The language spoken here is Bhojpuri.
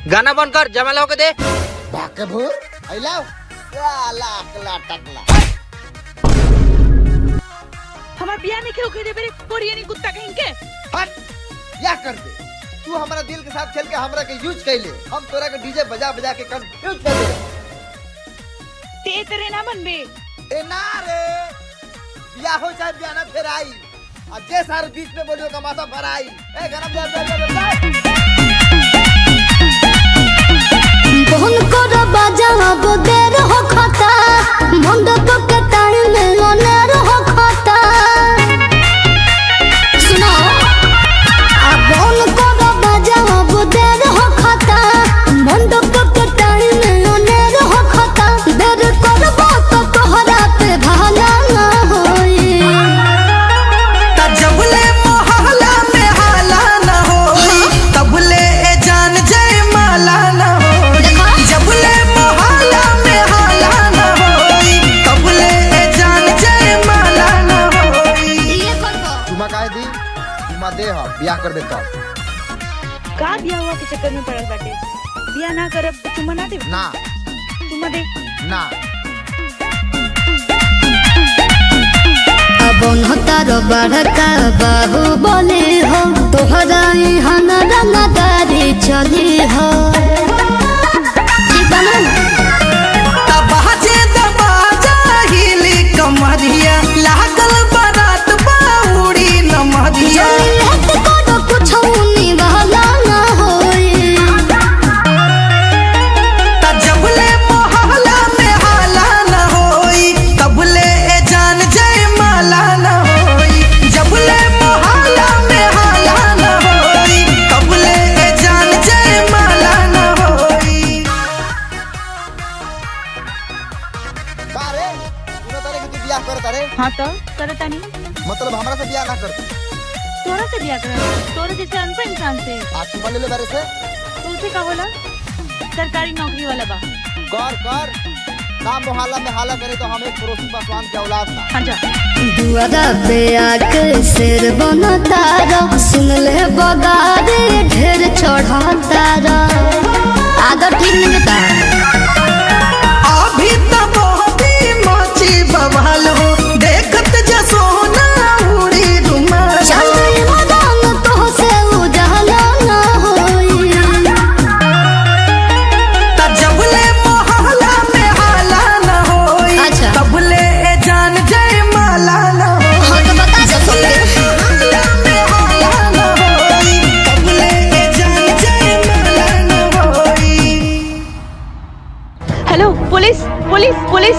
गाना बंद कर, जमाला होके दे। बाके भूर अइलाओ साला अकला टकला। हमार बियाह नहीं होके दे मेरे कोरियनी कुत्ता कहीं के। हट या कर दे, तू हमारा दिल के साथ खेल के हमरा के यूज कैले, हम तोरा के डीजे बजा बजा के कंफ्यूज कर दे। ते तेरे ना मनबे। ए ना रे, बियाह हो चाहे बियाह ना फिर आई, आ जे सारे बीच में बोलियो का माथा भर आई। ए गाना बजा बजा बजा। फोन करो बाजाब देर हो खाता, मंडप के टाइम अनेर हो खाता। सुनो आ फोन करो बाजाब देर हो खाता, मंडप के टाइम अनेर हो खाता। देर करबो तो तोहरा पे भाला ना होई। त जबले मोहल्ला में हाला ना होई, तबले ए जान जय माला ना होई। जबले मोहल्ला में हाला ना होई, तबले ए जान जय माला ना होई। ये करबो चुमा काहे दी? चुमा दे हम बियाह करबे तब। का बियाह हुआ के चक्कर में पड़ल बाटे? बियाह ना करब तो चुम्मा ना देब? ना। चुम्मा दे। ना। अब तारो बड़का बाहु बोले हो, तोहरा यहाँ न रंगदारी चली हो। ठीक बा ना? तबाजे दबाजा हिली कमरिया, लागल बारात बाउड़ी नमरिया। जमीलत करो कुछो निवाला ना होई। त जबले मोहल्ला में हाला ना होई, तबले ए जान जय माला ना होई। जबले मोहल्ला में हाला ना होई, तबले ए जान जय माला ना होई। का रे तू तारे कि तू बियाह कर तारे? हाँ तो करता नहीं। मतलब हमरा से बियाह ना कर? तोरा से बियाह कर, तोरे जैसे अनपढ़ इंसान से। आज चुमा ले ले बारे से। तुमसे का होला? सरकारी नौकरी वाला बा। कर कर ना मोहल्ला में हाला करे तो हम एक पड़ोसी पासवान के औलाद ना। हाँ जा। दुआरा पे आके सिर बना तारा, सुन ले बगारे ढेर चढ़ा तारा। आदत ठीक नहीं बता। अभी त मोहबी मची बवाल हो, देखत जसोना उड़ी रुमाल। चल मदान तो से उजाला ना होई। त जबले मोहल्ला में हाला ना होई, अच्छा। तबले ए जान जय माला ना होई। हाँ तो बता दो सबके। मोहल्ला में हाला ना होई, तबले ए जान जय माला ना होई। Hello police, police, police.